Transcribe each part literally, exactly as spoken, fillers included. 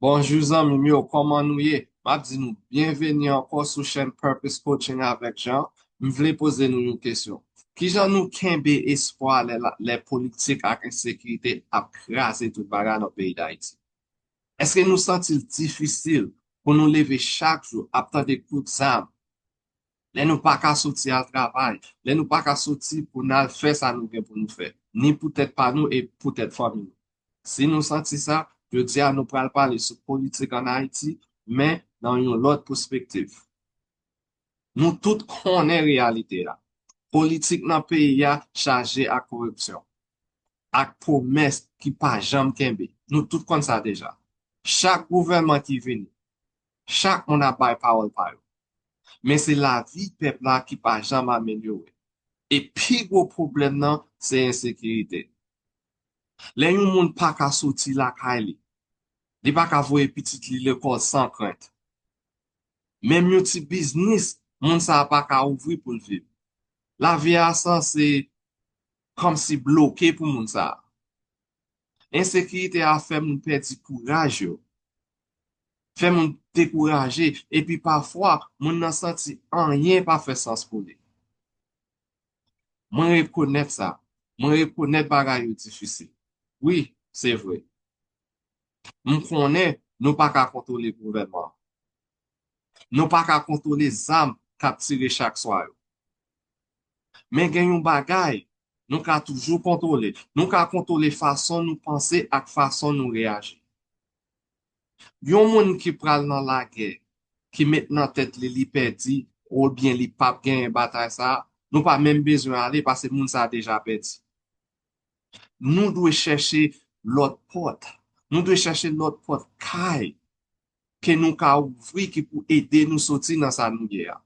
Bonjou zanmi m yo, kòman nou ye? M ap di nou byenveni ankò sou chèn Purpose Coaching avèk Jean. M vle poze nou yon kesyon. Kijan nou kenbe espwa lè, lè politik ak ensekirite ap kraze tout bagay nan peyi Dayiti? Èske nou santi l difisil pou nou leve chak jou ap tande kout zam? Lè nou pa ka soti al travay, lè nou pa ka soti pou n al fè sa nou gen pou nou fè, ni pou tèt pa nou e pou tèt fanmi nou. Si nou santi sa, jodi a nou pral pale sou politik ann Ayiti, men nan yon lòt pèspektiv. Nou tout konnen reyalite a. Politik nan peyi a chaje ak koripsyon, ak pwomès ki pa janm kenbe. Nou tout konn sa deja. Chak gouvènman ki vini, chak moun ap bay pawòl pa yo. Men se lavi pèp la ki pa janm amelyore. E pi gwo pwoblèm nan, se ensekirite. Lè yon moun pa ka soti lakay li, li pa ka voye pitit li lekòl san krent. Menm yon ti biznis, moun sa a pa ka ouvri pou l viv. Lavi a sanse kòmsi bloke pou moun sa a. Ensekirite a fè moun pèdi kouraj yo, fè moun dekouraje, epi pafwa, moun nan santi anyen pa fè sans pou li. Mwen rekonèt sa. Mwen rekonèt bagay yo difisil. Wi, se vre. M konnen nou pa ka kontwole gouvènman an. Nou pa ka kontwole zam k ap tire chak swa yo. Men gen yon bagay nou ka toujou kontwole. Nou ka kontwole fason nou panse ak fason nou reyaji. Yon moun ki pral nan lagè, ki met nan tèt li li pèdi, oubyen li p ap genyen batay sa a, nou pa menm bezwen ale paske moun sa a deja pèdi. Nou dwe chèche lòt pòt. Nou dwe chèche lòt pòt kay ke nou ka ouvri ki pou ede nou soti nan sa nou ye a.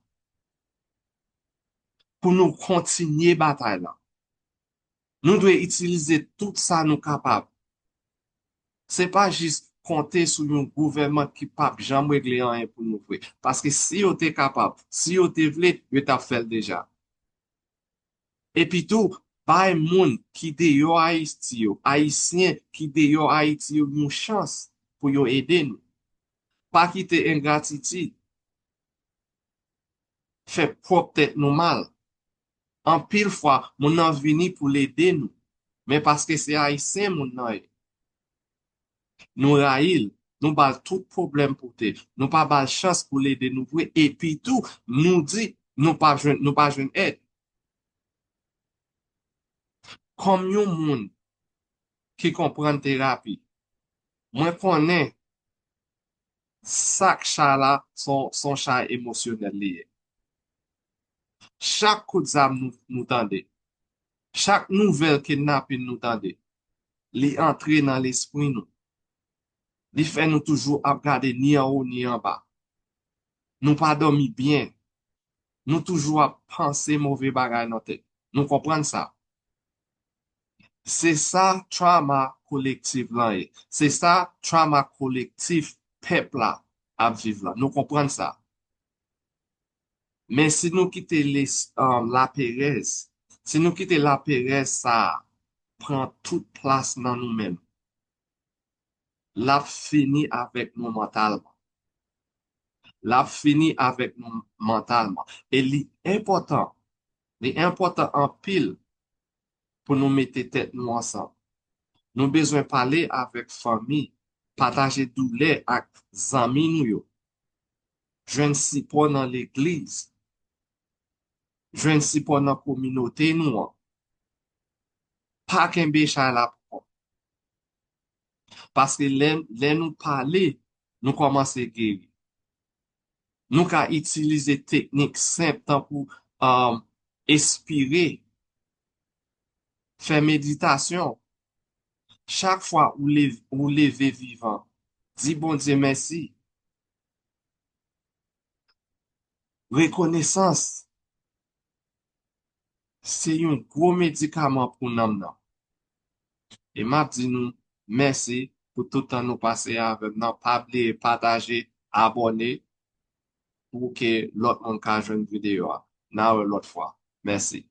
Pou nou kontinye batay la, nou dwe itilize tout sa nou kapab. Se pa jis konte sou yon gouvènman ki p ap janm regle anyen pou nou vre. Paske si yo te kapab, si yo te vle, yo t ap fè l deja. Epi tou, bay moun ki deyò Ayiti yo, Ayisyen ki deyò Ayiti yo yon chans pou yo ede nou. Pa kite engratitid fè pwòp tèt nou mal. Anpil fwa, moun nan vini pou l ede nou, men paske se Ayisyen moun nan ye, nou rayi l, nou ba l tout pwoblèm pote, nou pa ba l chans pou l ede nou vre, epi tou, nou di nou pa jwenn, nou pa jwenn èd. Kòm yon moun ki konprann terapi, mwen konnen sak cha la se yon, se yon cha emosyonèl li ye. Chak kout zam nou, nou tande, chak nouvèl kidnapin nou tande, li antre nan lespri nou. Li fè nou toujou ap gade ni anwo ni anba. Nou pa dòmi byen. Nou toujou ap panse move bagay nan tèt. Nou konprann sa? Se sa trauma kolektif lan ye. Se sa trauma kolektif pèp la ap viv lan. Nou konprann sa? Men si nou kite les, um, laperèz, si nou kite laperèz sa a pran tout plas nan nou menm, l ap fini avèk nou mantalman. L ap fini avèk nou mantalman. E li enpòtan, li enpòtan anpil pou nou mete tèt nou ansanm. Nou bezwen pale avèk fanmi, pataje doulè ak zanmi nou yo, jwenn sipò nan legliz, jwenn sipò nan kominote nou an. Pa kenbe chay la pou kont. Paske lè, lè nou pale, nou kòmanse geri. Nou ka itilize teknik senp tankou, um, espire, fè meditasyon. Chak fwa ou leve, ou leve vivan, di Bondye mèsi. Rekonesans se yon gwo medikaman pou nanm nan. E m ap di nou mèsi pou tout tan nou pase avè m nan. Pa bliye pataje, abòne pou ke lòt moun ka jwenn videyo a. N a wè lòt fwa. Mèsi.